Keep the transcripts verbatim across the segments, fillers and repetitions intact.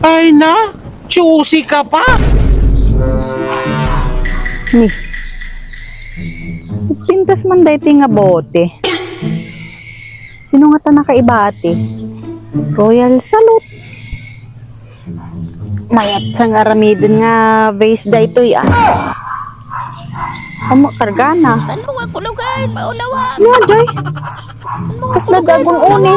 Ay na, choosy ka pa? Ni, pintas man daytoy nga bote. Sino nga ta nakaibati? Royal Salute. Mayat sa nga aramiden nga vase daytoy, ah. Amo, kargana. Ano nga kulugan? Maulawan. Ano, Joy? Kasla dagun uni.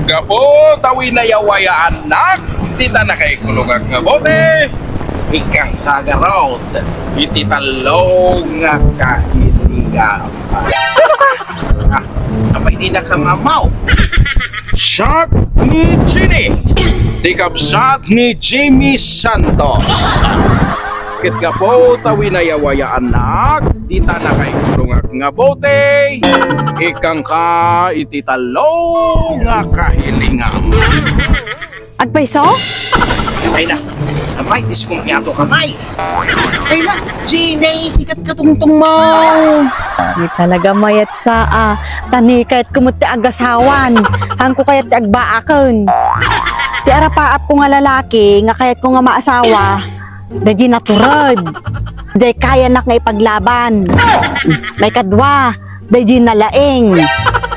Gapu ta winayawayaanak dita nakaikulongak nga bote, ikkan sa garod iti tallo nga kahilingan. Sino ka? Ah, apay di nakamamaw? Shot ni Genie, ti kabsat ni Jimmy Santos. Ket gapu ta winayawayaanak dita nakaikulongak nga bote, ikkanka iti tallo nga kahilingan. Agpayso? Ay na, amay, diskumpiado ka, may. Ay na, Genie, ikat katungtong mo. Di talaga mayat sa, ah, tanikayat kumot ti agasawan. Hangko kayat ti agbaaken. Ti arapaap ko nga lalaki nga kayat ko nga maasawa, daydi natured. Jay kayanak nga ipaglaban. Maikadua, daydi nalaing.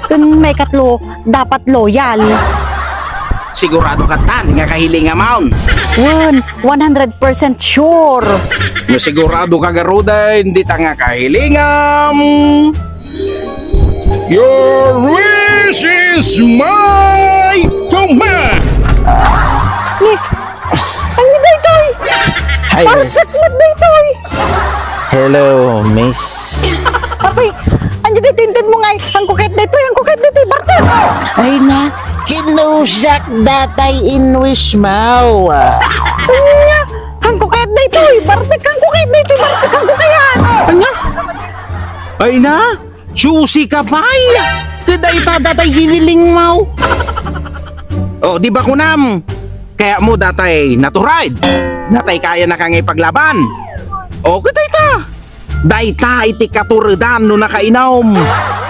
Ken maikatlo, dapat loyal. Sigurado ka tan nga kahilinga maon? Wen, one hundred percent sure. No sigurado ka garuden dita nga kahilingam, your wish is my command. Ni, ania daytoy? Hi, Parang miss. Sakit daytoy. Hello, miss. Apay, ania daytoy inted mo ngay? Hangko kayat daytoy, hangko kayat daytoy, bartek. Ay na, kinusak datay in wish mo. Ania, hangko kayat daytoy, bartek, hangko kayat daytoy, bartek, hangko kayat. Ania? Ay na, choosy ka pay. Ket dayta datay hiniling mo. O, di ba kunam? Kayat mo datay natured? Datay kayanak nga ipaglaban? O, ket dayta. Dayta iti katuredan no nakainom.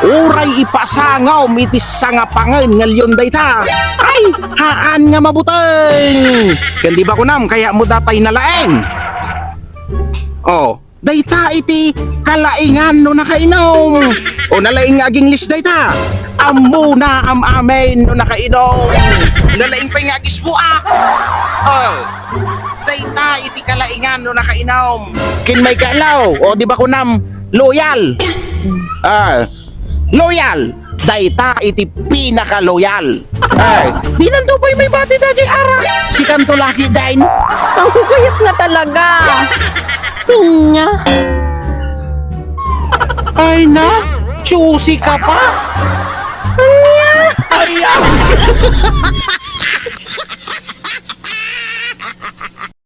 Uray ipasangom iti sangapangen nga leon dayta. Ay, haan nga mabuteng. Ken di ba kunam, kayat mo datay nalaing? O, dayta iti kalaingan no nakainom. O, nalaing nga aginglis dayta. Ammona am-amin no nakainom. Nalaing pay nga agisbuak. O, dayta iti kalaingan no nakainom. Ken maikatlo, o, di ba kunam, loyal. Ah, loyal. Dayta iti pinaka-loyal. Ay, dinanto pay maibati daydi arak. Sikanto laki, dayta. Hangko kayat nga talaga. Ania? Ay na, choosy ka pa. Ania? Ay, ah.